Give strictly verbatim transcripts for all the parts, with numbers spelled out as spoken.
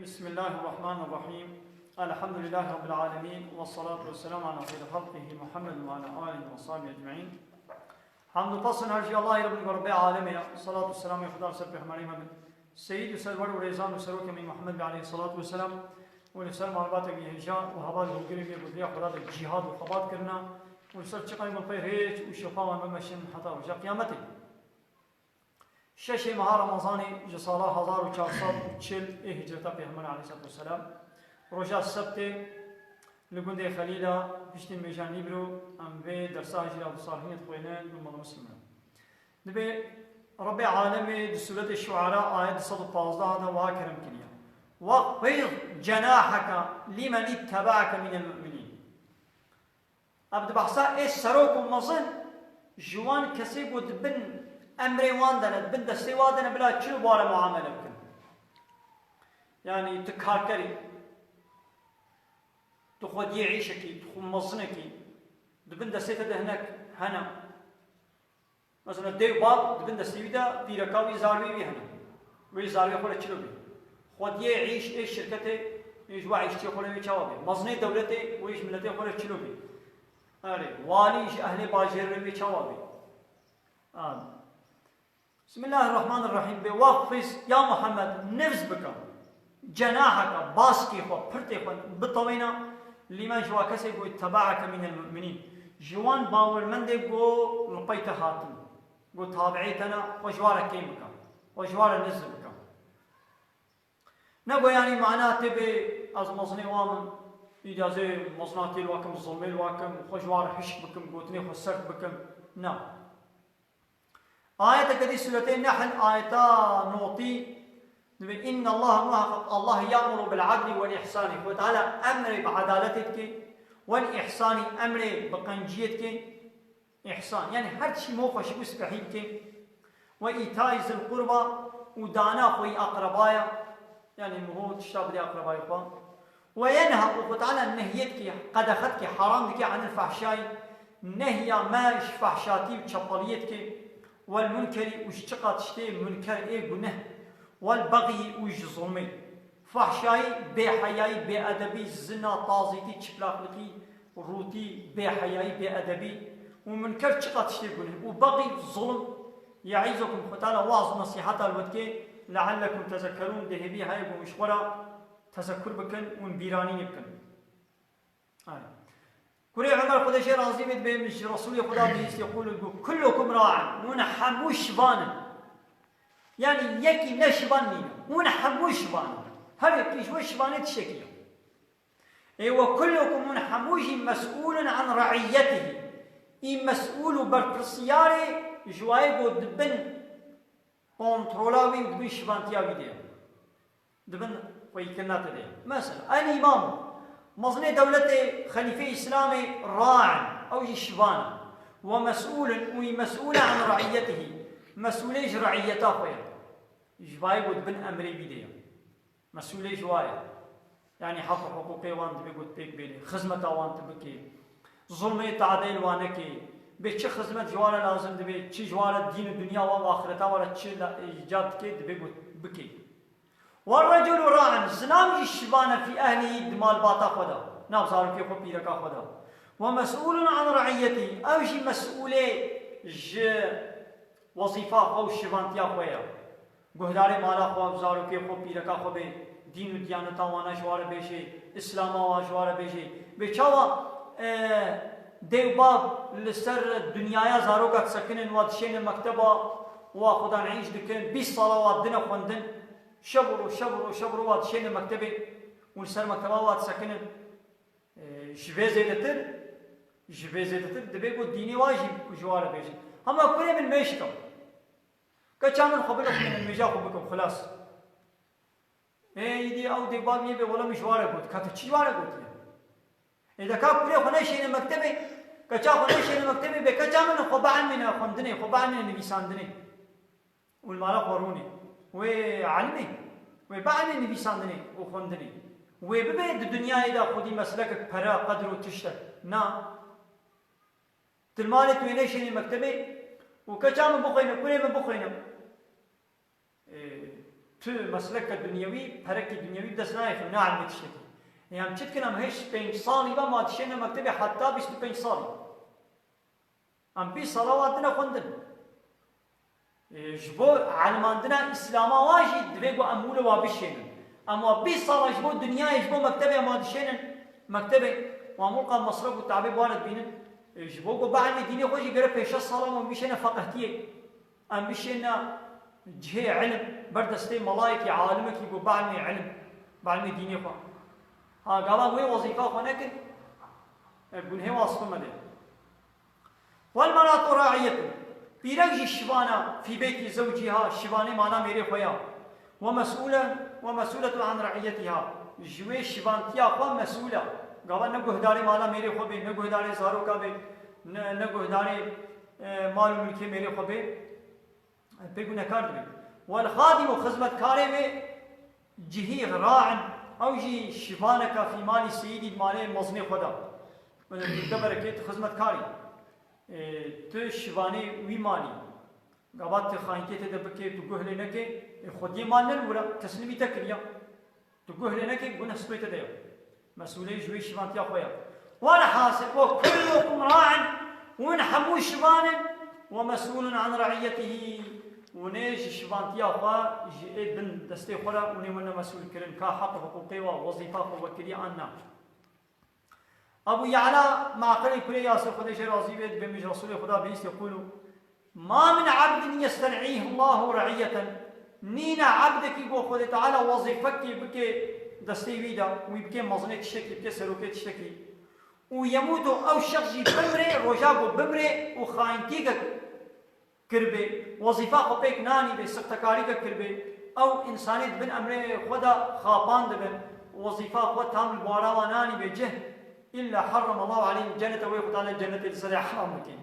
بسم الله الرحمن الرحيم. الحمد لله رب العالمين، والصلاة والسلام على خير خلقه محمد وعلى آله وصحبه أجمعين. Hamd û pes û her jî Allahê Rabbî Rebbê Alemê ya. Salat û selamê Xweda li ser Pêxemberê me bin. Seyîd û serwer û rêzan û serokê me Muhammed Bey aleyhissalatu vesselam û li ser malbatê wî hêja û heval û hûgirê wî ku di riya Xweda de cîhad û xebat kirina û li ser çiqayê ku li pey rêç û şopa wan bimeşin heta roja qiyametê. Şeşê meha Remezanê ji sala hezar û çar sed û çil ê hicreta Pêxemberê aleyhissalatu vesselam, roja sebtê li gundê Xelîla piştî nimêja nîvro em vê dersa Hicra bi salhînê dixwênin bi mala Muslim re. Dibê Rebbê Alemê di Sûretê Şuara ayet du sed û pazdeh de wiha kerem kiriye: "Wexfid cenaheke limen ittebe'eke minel mu'minîn." Ev di behsa ê serok û mezin ji wan kesê ku di bin emrê wan de ne, di bin destê wan de ne, bila çilo bi wan re muamele bikin. Yanî tu karkerî, tu xwediyê îşekî, tu xwe mezinekî, di bin destê te de hinek hene. Mesela dê û bav di bin destê wî de pîreka wî, zarwê wî hene. Wê zarwê xwe re çilo bê. Xwediyê îş ê şirketê, wê ji we îşçiyê xwe re wê çawa bê? Mezinê dewletê, wê ji miletê xwe re çilo bê? Erê, walî ji ehlê bajêr re wê çawa bê? An. Bismillahirrahmanirrahîm bê, wexfiz, ya Muhammed, nivz bike. Cenaheke, baskê xwe, pirtê xwe bitewêne, lîmen, ji wa kesê ku ittebe'eke minel mu'minîn, ji wan bawermendê ku li pey te hatin, ku tabi'ê te ne, xwe ji wa re kêm bike, xwe ji wa re nizm bike. Ne ku yanî mana tê bê ez mezinê wan im, îdî ez ê mezinatiyê li wa kim, zilmê li wa kim, xwe ji wa re hişk bikim, gotinê xwe sert bikim. Na. Ayeteke dî Sûretê Nehl, ayeta notî, dibê, "Inna Allah, muheqeq Allah, ya'muru bil adli wel ihsani." Xwedê Teala emrê bi edaletê dike, wel ihsani, emrê bi qenciyê dike. Îhsan, yanî her tiştî mo xweşik û spehî bike. Ve îtayî zil qurba, û dana xweyî aqrebaya, yanî miho tişta bidê aqrebayê xwe. Ve yenha, û Xwedê Teala nehyê dike, qedexe dike, haram dike, anil fehşayî, nehya me ji fehşatî û çepeliyê dike, wel munkerî, û ji çiqa tiştê munker ê guneh, wel bexyî, û ji zulmê. Fehşayî, bêheyayî, bêedebî, zina, tazîtî, çiplaqlikî, rûtî, bêheyayî, bêedebî û munker çiqa tiştê guneh û bexî, zulm, ye'îzukum, Xwedê Teala waz û nesîheta li we dike, le'ellekum tezekkerûn, dê hêvî heye ku hûn ji xwe re tezekkur bikin û hûn bîranînê bikin. Ay. Kurê Ömer, Xwedê jê razî bê, dibê min ji Resûlê Xweda bihîst, yekûl, got, "Kullukum ra'in." Hûn hemû şivan in. Yanî yekî ne şivan nîne. Hûn hemû şivan in. Her yekî ji we şivanê tiştekî ye. Ê we kullukum, hûn hemû jî, mes'ûlun an re'iyyetihî. Î mes'ûl û berpirsiyarê ji wayê ku di bin kontrola wî û di bin şivantiya wî de ye. Di bin xweyîkirina te de ye. Mesela, el îmam, mezinê dewletê, xelîfê Îslamê, ra'in, ew jî şivan e. Ve mes'ûlun, û î mes'ûl e an re'iyyetihî. Mes'ûlê ji re'iyyeta xwe ye. Ji vayê ku di bin emrê wî de ye. Mesûlê ji wa ye. Yanî heq û hiqûqê wan divê ku tu pêk bênî, xizmeta wan tu bikî. Zulmê tadê li wan nekî. Bê çi xizmet ji wan re lazim dibe, çi ji wan re dîn û dinya wan û axireta wan re çi la-, îcad dike, divê ku tu bikî. Werreculu ra'in, zilam jî şivan e fî ehlihî, di malbata xwe de, nav zarokê xwe, pîreka xwe de. Ve mesûlun an re'iyyetihî, ew jî mesûlê ji wezîfa xwe û şivantiya xwe ye. Guhdarê mala xwe, zarokê xwe, pîreka xwe bê, dîn û diyaneta wana ji wa re bêjê, Îslama wan ji wa re bêjê. Bê çawa, e, dê û bav li ser dinyaya zaroka disekinin, wa dişêne mekteba, wa xudan îş dikin, bîst sala wa dine xwendin, şev û roj, şev û roj, şev û roj wa dişêne mektebê û li ser mekteba wa disekinin. E, ji vê zêdetir, ji vê zêdetir divê ku dînê wa jî ji wa re bêjin. Hema kurê min mêşka. Keça min xwe bide xwe, min mêja xwe bikim, xilas. Ê, îdî ew dê bav yê bê, wela min ji wa re got. Ka tu çi ji wa re gotiye? Ê, de ka kurê xwe neşêne mektebê, keça xwe neşêne mektebê, bê keça min xwe bielmîne xwendinê, xwe bielmîne nivîsandinê. Û li mala xwe rûnê. Wê elimê, wê bielmê nivîsandinê û xwendinê. Wê bibe di dinyayê de xwedî meslekek, pere, qedr û tiştek. Na. Tu li malê tu wê neşênî mektebê û keça min bixwîne, kurê min bixwîne. Ê, tu Tu mesleke dunyewî, perekî dunyewî bi dest nayê, ne elmê tiştekî. Ê, em çi dikin, em hêj pênc salî ve ma dişêne mektebê heta bîst û pênc salî. Em bîst sala wan tine xwendin. Ê, ji bo elmandina Îslama wan jî divê ku em wilo wa bişênin. Em wa bîst sala ji bo dinyayê, ji bo mektebê em wa dişênin mektebê. Wan mulqa mesref û tabê bi wan re dibînin. Ê, ji bo ku bielmê dînê xwe jî gere pênc şeş sala wan bişêne feqihtiyê. Em bişêne cihê ilim, ber destê melayekî, alimekî ku bielmê ilim, bielmê dînê xwe. Ha, gava wê wezîfa xwe nekin, e, gunhê wan stûme dê. والمرأة راعية. Pîrek jî şivana fî beyti zewcîha, şivanê mala mêrê xwe ya. ومسؤولة، ومسؤولة عن رعيتها. Ji wê şivantiya xwe mesûl e. Gava ne guhdarê mala mêrê xwe bê, ne guhdarê zaroka bê, ne, ne guhdarê, e, mal û milkê mêrê xwe bê. Pê gunekar dibe. والخادم, xizmetkarê wê cihî, راع, ew jî şivaneka fî malî seyîdî, di malê mezinê xwe de. Te berekê, tu xizmetkarî. Ê, tu şivanê wî malî. Gava tu xayîntiyê tê de bikê, tu guh lê nekê, ê, xwediyê mal ne li wir e, teslîmî te kiriya. Tu guh lê nekê, guneh stûyê te de ye. Mesûlê ji wê şivantiya xwe ye. Welhasil, وكلكم راع, hûn hemû şivan in, ومسؤول عن رعيته, hûn ê ji şivantiya xwe ji ê bin destê xwe re hûn ê wene mesûl kirin, ka heq û hiqûqê we, wezîfa xwe we kiriye an na. Ebû Ye'la Maqilê kurê Yasir, Xwedê jê razî bê, dibê min ji Resûlê Xuda bihîst, yekûlû, ما من عبد يسترعيه الله رعية. Nîne ebdekî ku Xwedê Teala wezîfekî bike destê wî de, wî bike mezinê tiştekî, bike serokê tiştekî. Û yemûtu, ew şexs jî bimrê, roja ku bimrê û xayîntîkek kiribê, wezîfa xwe pêk nanîbê, sixtekarîkek kiribê, ew însanê di bin emrê xwe de xapan dibin, wezîfa xwe tam li bawara wan nanîbê cih, إلا حرم الله عليه الجنة, wê Xwedê Teala cennetê li ser ê heram bike.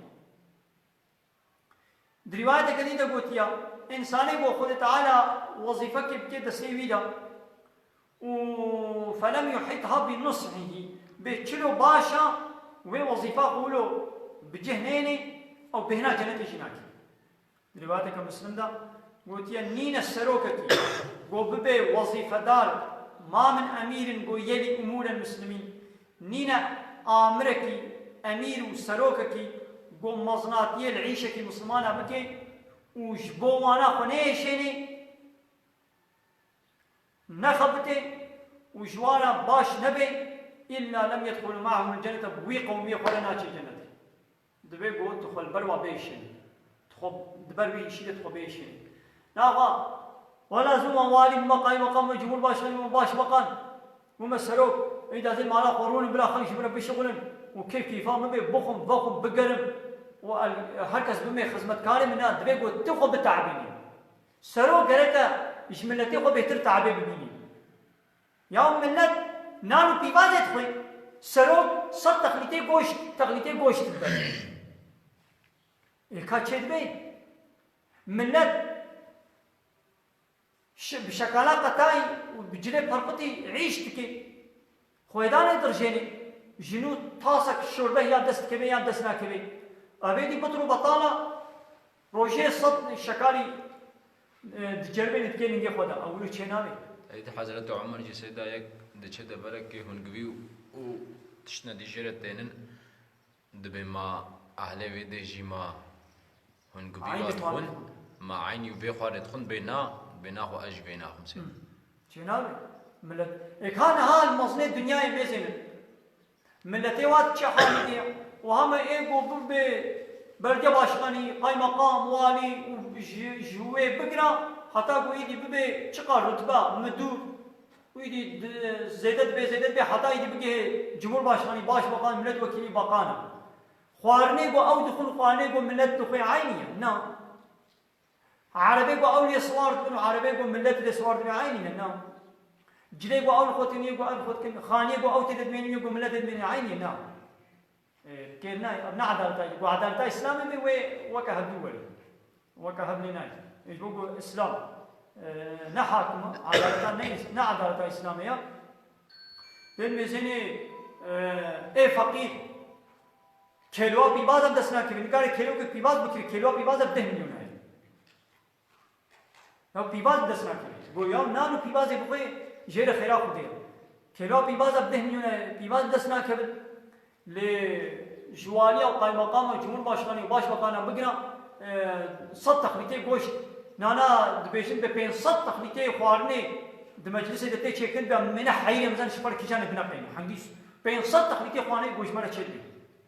Di rîwayeteke dî de gotiya, însanê ku Xwedê Teala wezîfekê bike destê wî de û فلم يحطها بنصحه, bê çilo baş e, wê wezîfa xwe wilo bi cih nênê, ew bêhna cenetê jî nake. Di rîwayeteke Muslim de gotiye, nîne serokekî ku bibe wezîfedar, ما من أمير يلي أمور المسلمين, nîne amirekî, emîr û serokekî ku mezinatiyê li îşekî mislimana bike û ji bo wana xwe neyêşênê, nexebitê û ji wan re baş nebe, إلا لم يدخل معهم الجنة, bi wî qewmiyê xwe re naçe cenetê. Divê ku tu xwe li ber wa bêşînî. Tu xwe di ber wî îşî de tu xwe bêşînî. Naxa, wela zû me walî, me qaymeqam, me cumhurbaşkanî, me başbakan, me serok, îdazê mala xwe rûnin bila xelk ji min re bişixulin û kêf kêfa min bê, bixwim, vexwim, bigerim û el-, her kes bime xizmetkarê min, na, divê ku tu xwe bite'bînî. Serok gereke ji miletê xwe bêhtir te'bê bibînî. Ya millet nan û pîvazê dixwe, serok sed texlîtê goşt, texlîtê goşt dibe. Ê, ka çêdibe? Millet şi-, bi şekala qetayî û bi cilê perqitî îş dike. Xwêdanê dirjênê, ji nû tasek şorbeh ya dest dikeve ya dest nakeve. Evê dî bitr û betala, rojê sed şekalî, e, diceribê dikê lingê xwe de. Ew wilo çênavê. Ey di Hezreti Omer jî seyda yek diçe deverekê hûn givî û, û tiştine dî jê re tênin, dibê ma ehlê vê dê jî ma hûn givî Eynî wa dixwin, xwarin. Ma eynî û vê xwarê dixwin, bê na, bê na xwe ez jî vê naxwim seyda. Hı. Çênavê. Millet. Ê ka niha li mezinê dinyayê mêzênin. Miletê wa çi halî diye? Wiha me ê ku bibe belediye başkanî, qaymeqam, walî û ji, ji wê bigira heta ku êdî bibe çiqa rutbe, midûr û êdî di-, zêde dibe, zêde dibe heta êdî bigihê cumhurbaşkanî, başbakan, milletvekîlî, bakan. Xwarinê ku ew dixwin, xwarinê ku millet dixwe eynî ye? Na. Erebê ku ew lê siwar dibin û erebê ku millet lê siwar dibe eynî ne? Na. Cilê ku ew li xwe tênî, ku ew li xwe dikin, xaniyê ku ew tê de dimênî, ku millet tê dimênî eynî ne? Ê, kêr nayê, ev ne edaleta, ku edaleta Îslamê be wê weke hevdû were. Weke hev lê nayê. Ê, ji bo ku Îslam, e, ne hakim e, edaleta ne, ne edaleta Îslamê ya. Bên mêzênê, e, ê feqîr, kêlowa pîvaz em dest nakevin. Nikarê kêlokek pîvaz bikirî, kêlowa pîvaz ev deh milyon heye. Ya pîvaz bi dest nakeve. Go ya nan û pîvazê bixwe jê re xêra Xwedê ye. Kêla pîvaza bi deh milyon e, pîvaz bi dest nakeve. Lê ji waliya û qaymaqama, cumhurbaşkanê û başbakana bigira, e, sed texlîtê goşt. Nana dibêjin bi pênc sed texlîtê xwarinê di meclisê de tê çêkin, bi mene heyîrê mizan ji xwe re kîjanê bineqeyne. Hengî pênc sed texlîtê xwarinê goşt me re çêdibê.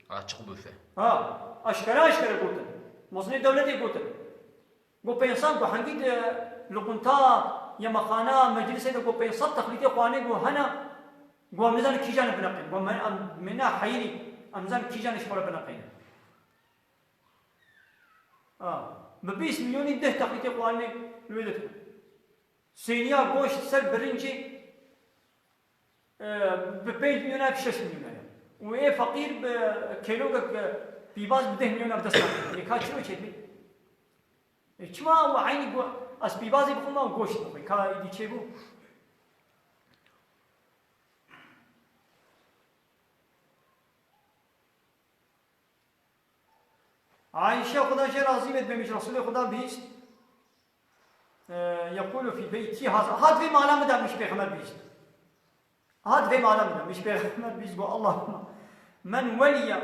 Açık büfe. Ha, aşkere aşkere gotin. Mezinê dewletê gotin. Got, pênc sed, got, hengî di luqunta, yemexana, meclisê de, got, pênc sed texlîtê xwarinê, got, hene, got, em nizanin kîjanê bineqînin. Got, me, em, me ne heyirî, em nizanin kîjanê ji xwe re bineqînin. Ha, bi bîst milyonî deh texlîtê xwarinê li wê de dikun. Sêniya goşt ser birincê, e, bi pênc milyon e, bi şeş milyon e. Û ê feqîr bi kêlogek, e, pîvaz bi deh milyon e bi dest nake. Ê ka çiro çêdibê? Ê çima û eynî gu-, ez pîvazê bixwim û goşt bixwim? Ka êdî çêbû? Ayşe, Xuda jê razî bê, dibêjî Resûlê Xuda bihîst, e, yekûlu fî beyti haza. Hat vê mala min de min ji Pêxember bihîst. Hat vê mala min de min ji Pêxember bihîst, got, Allahümme men weliye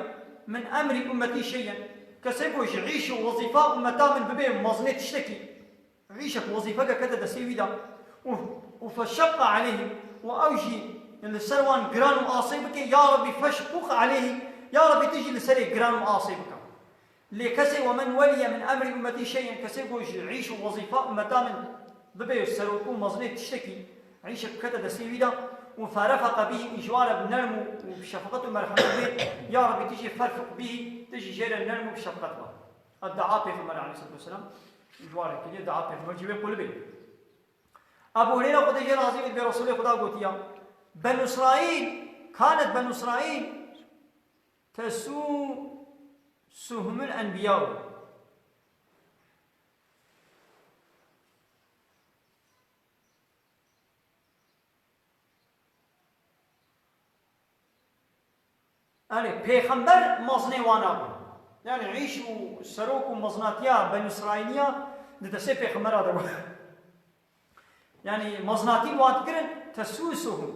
min emrî ummetî şeyen. Kesê ku ji îş û wezîfa ummeta min bibê mezinê tiştekî. Îşek, wezîfeke kete destê wî de û, û feşeqqa aleyhim, û ew jî li ser wan giran û asê bike, ya Rebî feşquq aleyhî, ya Rebî tu jî li serê giran û asê bike. Lê kesê we men weliye min emrî ummetî şeyen, kesê ku ji îş û wezîfa ummeta min bibe serok û mezinê tiştekî, îşek kete destê wî de û ferefeqe bihî, ji wan re bi nerm û, û bi şefqet û merhemet bê, ya Rebî tu jî ferfiq bihî, tu jî jê re nerm û bi şefqet be. Dua Pêxember aleyhissalatu vesselam ji wan re kiriye, dua Pêxember jî wê qulibê. Ebu Hureyre, Xwedê jê razî bê, dibê Resûlê Xuda gotiya, Benu Îsraîl, kanet Benu Îsraîl tesûsuhumul enbiyâ. Erê, pêxember mezinê wana bû. Yani îş û serok û mezinatiya Benî Îsraîliya di destê pêxembera de bû. Yani mezinatî bi wan dikirin, tesûsuhum.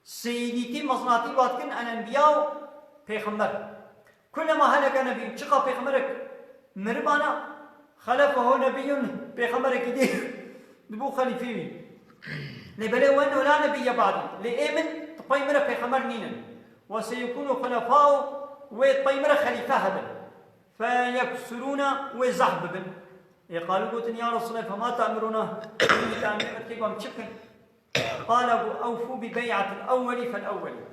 Seyîdîtî mezinatî bi wan dikirin, el enbiya û pêxember. Kullema heleke nebiyyun, çiqa pêxemberek miribana, xelefehu nebiyyun, pêxemberekî dî dibû xelîfê wî. Lê belê we no la nebiyye ba'dî. Lê ê min di pey min re pêxember nînin. Ve seyekûnu xulefau, wê di pey min re xelîfe hebin. Feyeksurûne, wê zehf bibin. Ê qalû gotin, Ya Resûlalleh, fema te'murûne? Min te emrê me dike, em çi bikin? Qale, got, ewfû bi bey'atil ewwelî fel ewwelî.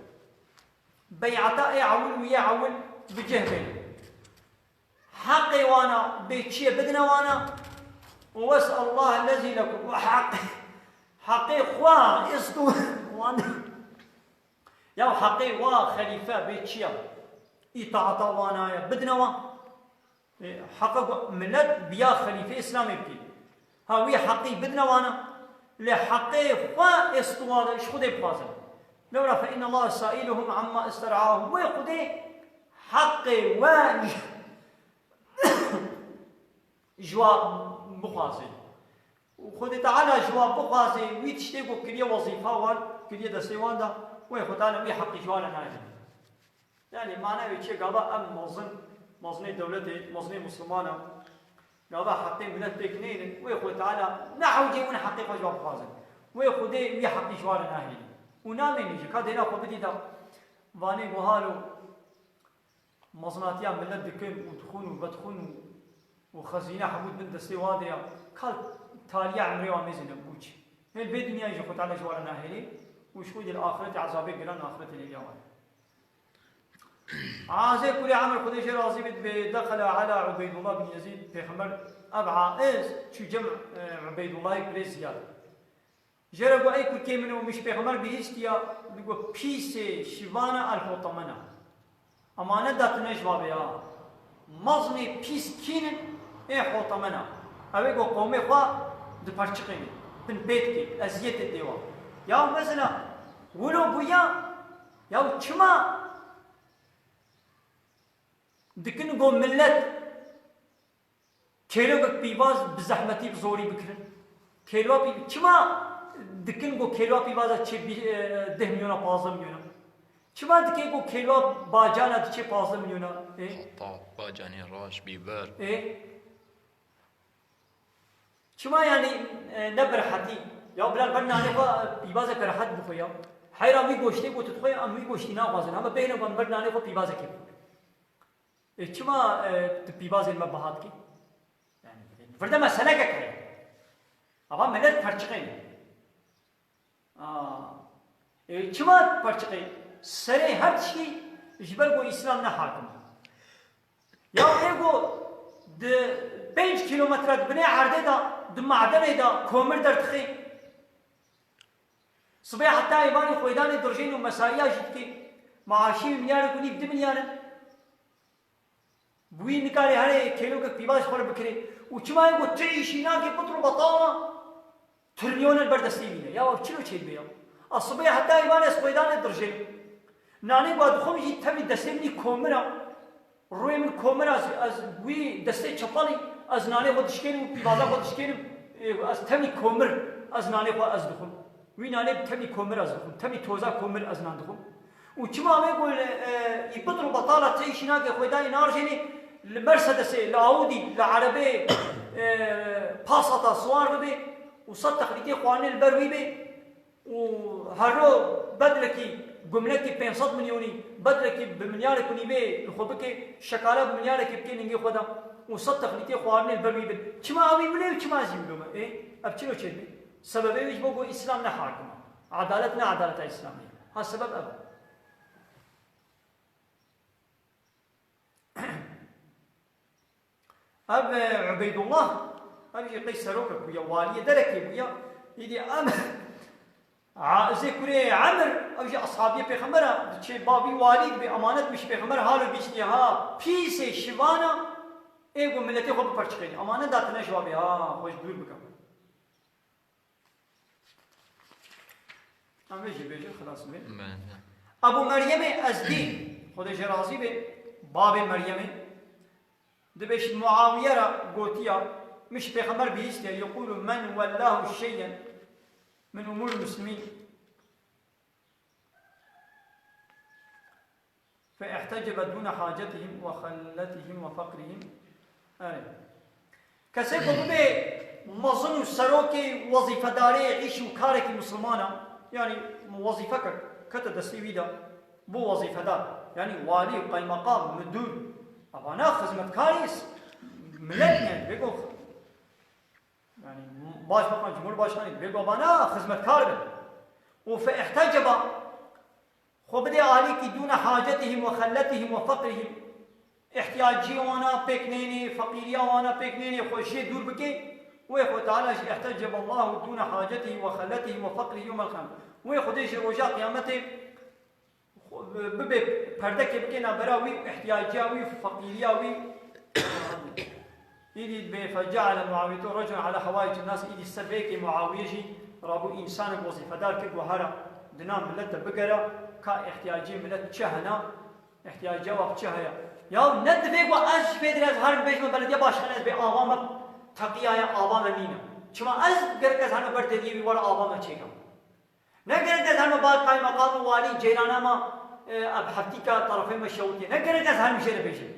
Bey'ata ê ewil û yê ewil bi cih bêne. Heqê wana bê çi ye bidine wana. Û wes'ellahe lezî lekum. Û heq-, heqê xwe îstû wana. Ya heqê wa xelîfe bê çi ye? Îtaata wana ye, bidine wan. E, heqa ku milet biya xelîfê Îslamê bikî. Ha, wî heqî bidine wana. Lê heqê xwe ê stûwa de ji Xwedê bixwazin. Lewra fe innallaha sa'iluhum amma ister'ahum. Wê Xwedê heqê we ji wan bixwaze. Û Xwedê Teala ji wan bixwaze, wî tiştê ku kiriye wezîfa wan, kiriye destê wan de, wê Xwedê Teala wî heqî ji wan re nayê. Yani mana wê çi ye? Gava em mezin, mezinê dewletê, mezinê Mislimana, gava heqê milet pêk neynin, wê Xwedê Teala ne hewcê win heqê xwe ji wan bixwazin. Wê Xwedê wî heqî ji wan re nahêlî. Û namênî jî, ka dêna xwe bidî da, vanê guhalo, mezinatiya milet dikin û dixwin û vedixwin û, û xezîne hemû bin destê wan de ya. Kal taliya emrê wan mêzine bûç. Hêl vê dinyayê jî Xwedê Teala ji wan re nahêlî û ji xwe dê li axirete ezabê giran axirete lêliya wan. Azê kurê Emr, Xwedê jê razî bê, dibê, dexele ala Ubeydullah bin Yezîd, pêxember ev aiz çû cem, e, Ubeydullahê kurê Ziyad. Jê re got, ey kurkê min, û min ji pêxember bihîstiya, digot, pîsê şivana el hotamena. Emanet datine ji vavê ya. Mezinê pîs kînin ê hotamena. Ew ê got qewmê xwe diperçiqêne, pinpê dike, eziyetê dê wan. Ya mesela, wilo bûya, ya çima dikin got millet kêlogek pîvaz bi zehmetî, bi zorî bikirin? Kêlwa pî-, çima dikin ku kêlwa pîvaza çê bî-, e, deh milyona, pazdeh milyona? Çima dikê ku kêlwa bacana diçê pazdeh milyona? E? Heta bacanê raş bî ber. E? Çima yani, e, ne bi rehetî? Ya bila ber nanê xwe, e, pîvazeke rehet bixwe ya. Heyra wî goştê ku tu dixwe, em wî goştî naxwazin. Hema bêhne ber nanê xwe pîvazekê bixwe. E, çima, e, tu pîvazên me biha dikî? Yani, vir de meselekek heye. Ava millet perçiqê ne. Aa. E, çima perçiqê? Serê her tiştî ji ber ku Îslam ne hakim e. Ya ê ku di pênc kîlometre di binê erdê de, di madenê de komir derdixê. Sibê heta êvanî xwêdanê dirjên û mesaiya jî dikê. Maaşî milyarek û nîv, du milyar in. Bi wî nikarê herê kêlokek pîvaz xwe re bikirê. Û çima yê ku tu îşî nakê, pitr û betal e, trilyonen ber destê wî ne. Ya ev çilo çêdibe ya? A sibê heta îvan ez xwêdanê dirjêm. Nanê ku ez dixwim jî tevî destê min î komir e. Rûyê min komir e, ez, ez wî destê çepalî, ez nanê xwe dişkênim û pîvaza xwe dişkênim. Ê, ez tevî komir, ez nanê xwe ez dixwim. Wî nanê bi tevî komir ez dixwim. Tevî toza komir ez nan dixwim. Û çima wê ku, e, î pitr û betala teyî şînakê xwêdayî narjênê li Mercedesê, li Audî, li erebê, e, Passata siwar bibê û sed texlîtê xwarinê li ber wî bê û herro bedlekî gumlekî pênc sed milyonî, bedlekî bi milyarek û nîvê li xwe bike, şekala bi milyarek bike ningê xwe de û sed texlîtê xwarinê li ber wî bin. Çima ew wî wile û çima ez jî wilo me? Ê, ev çilo çêdibe? Sebebê wî ji bo ku Îslam ne hakim e. Edalet ne edaleta Îslamî ye. Ha sebeb ev e. Ev, e, Ubeydullah, ev jî qey serokek bûye, waliyê derekê bûye. Îdî em, Aizê kurê Emir, ev jî eshabiyê Pêxember e, diçê bavî walî dibe, emanet miş Pêxember halo bîstiye ha, pîsê şivana, ê ku miletê xwe biperçiqênî. Emanet datine ji wa bê ha, xwe ji dûr bike. Em vê jî bêjin, xilas be. Bele. Ebu Meryemê Ezdî, Xwedê jê razî be, babê Meryemê, dibêjin Muawiye re gotiya, min ji Pêxember bihîstiye, yekulu men wellahu şey'en min umûril muslimîn. فاحتجب دون حاجتهم وخلتهم وفقرهم. Erê. Kesê ku bibe mezin û serokê wezîfedarê îş û karekî misilmana, yanî wezîfeke kete destê wî de, bû wezîfedar. Yanî walî, qeymeqam, midûr, evana xizmetkarê s-, milet ne, bêgo. Yanî başbakan, cumhurbaşkanî, bêgo evana xizmetkar bin. Û fe ihteceba, xwe bidê alîkî dûne hacetihim ve xelletihim ve feqrihim. Îhtiyaciyê wana pêk nênê, feqîriya wana pêk nênê, xwe jê dûr bike. Wê xwe Teala jî ihteceballahu dûne hacetihim ve xelletihim ve feqrihim yewmel qiyame. Wê Xwedê jî roja qiyametê xwe bi-, bibe perdekê bike navbera wî û îhtiyaciya wî û feqîriya wî. Îdî dibê feceale Muawiyetu reculen ala hawaici nas, îdî ser vê yekê Muawiye jî rabû însanek wezîfedar kir, got hera di nav milet de bigere ka îhtiyacê milet çi hene, îhtiyaciya wa bi çi heye. Ya ne divê got ez ji vê dirê ez herim bêjim belediye başkanê, ez bê ava me teqiya ye, ava me nîne. Çima ez gerek ez herime ber deriyê wî were ava me çêkim. Ne gerek ez herime bar qaymeqam û walî ceyrana me, e, ev heftîka terefê me şewitiye. Ne gerek ez herim jê re bêjim.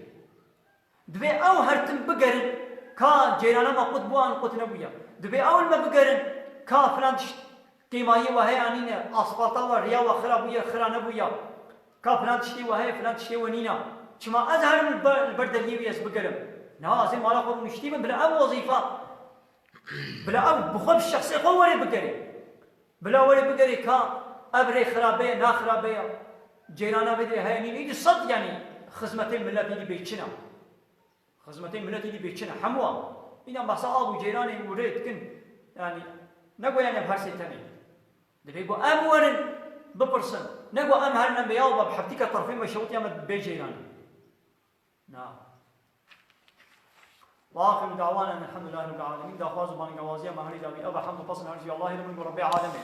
Divê ew her tim bigerin ka ceyrana me qut bû an qut nebûye. Divê ew li me bigerin ka filan tişt kêmayiyê we heye an nîne, asfalta we, riya we xira bûye, xira nebûye. Ka filan tiştê we heye, filan tiştê we nîne. Çima ez herim li ber, li ber deriyê wî ez bigerim? Na, ez ê mala xwe rûniştî bim, bila ev wezîfa, bila ew bi xwe bi şexsê xwe were bigerê. Bila were bigerê ka ev rê xirabe ye, na xirabe ye. Ceyrana vê dirê heye nîn. Îdî sed, yanî xizmetê milet îdî bêçin e. Xizmetê milet îdî bêçin e. Hemû an. Înan behsa av û ceyranê û rê dikin. Yanî ne got yanî ev her sê tenê. Divê got em werin bipirsin. Ne got em herin em bê ya bi heftîka terfê me şewitiya me bê ceyranê. Na. Ve axiru da'wana enelhamdülillahi rabbil alemin. Daxwaz û baningawaziya me herî dawî. Ev hamd û pesn her jî Allahê re bin ku Rebbê alemê.